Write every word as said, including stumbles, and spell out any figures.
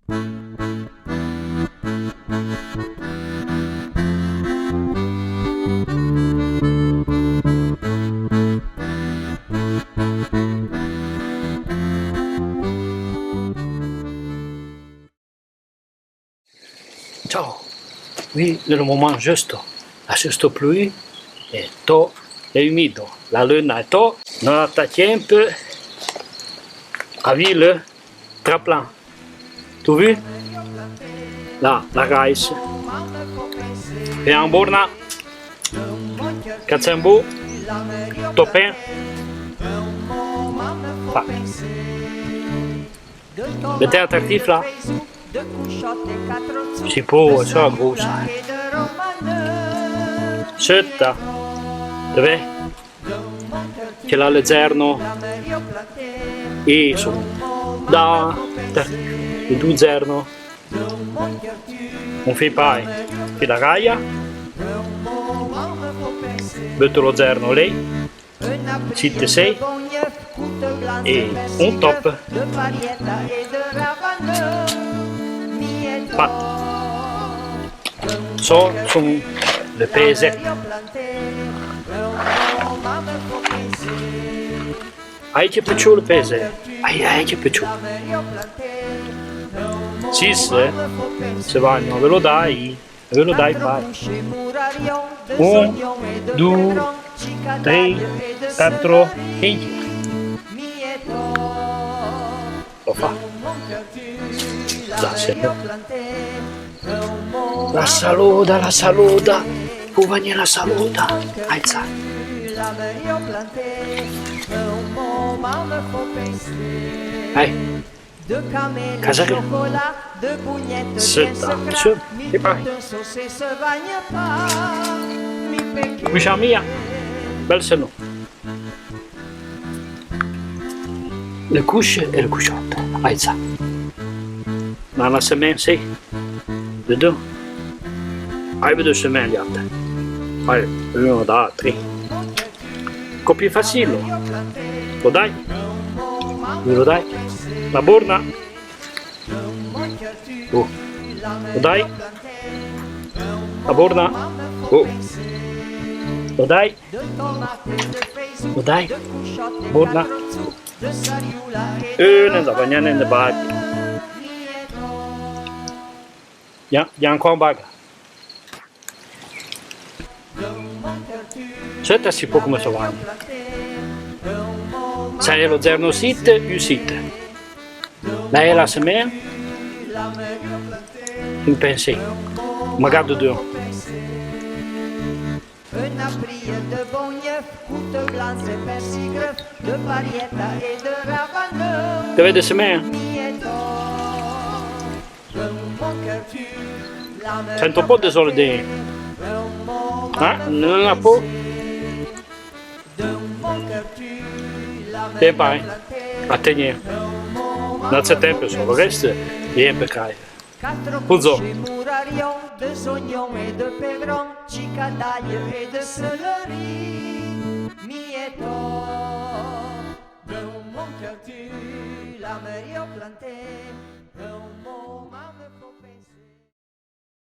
Ciao. Oui, l'è lo momàn justo. La justo plui, è to, l'è umido. La luna è to. No attachièn pè a vi le traplan. Tu vu? La, la raise. È amborna. Catsèn bu. Topèn. Fa. Mètèn attractif la. Si pò, só a groussa, eh. Setta. Te vè? Che l'è le zèrno. I son. Da. Te. I du zèrno. On fé paye. Fé la raia. Butto lo zèrno lé. Sitte sé. E on top. Fa. Só son le pèze. Ai che pechù le pèze. Ai, ai che pechù. Sisse, se vagno, ve lo dai. Ve lo dai, fa. Un, du, tri, quattro, cinque. Lo fa. Là, sé bon. La saluda, la saluda. Pou vègne la saluda. Aitsa. Ai. Casa che? Setta, sù, e poi. Cuscia mia, bel seno. Le cusce e le cusciotto, aitsa. Ma la semen, sé. Vedo. Ai vedo semen, gata. Ai, uno, da, tri. Co pi facile. Lo dai. Lo dai. La borna. Oh. Lo dai. La borna. Oh. Lo dai. Lo dai. Borna. Eh, ne da bagnane ne bati. Ya, ya ancora un baga. Setta si po come so vane. Sa è lo zerno site, u site. La è la semen. In pensé. Magari due. Te vede semen? Sento un po' de soldi. Eh? Non ha po'? Tempo, eh? A tegne. Non c'è tempo solo, questo è per cae. Puzo.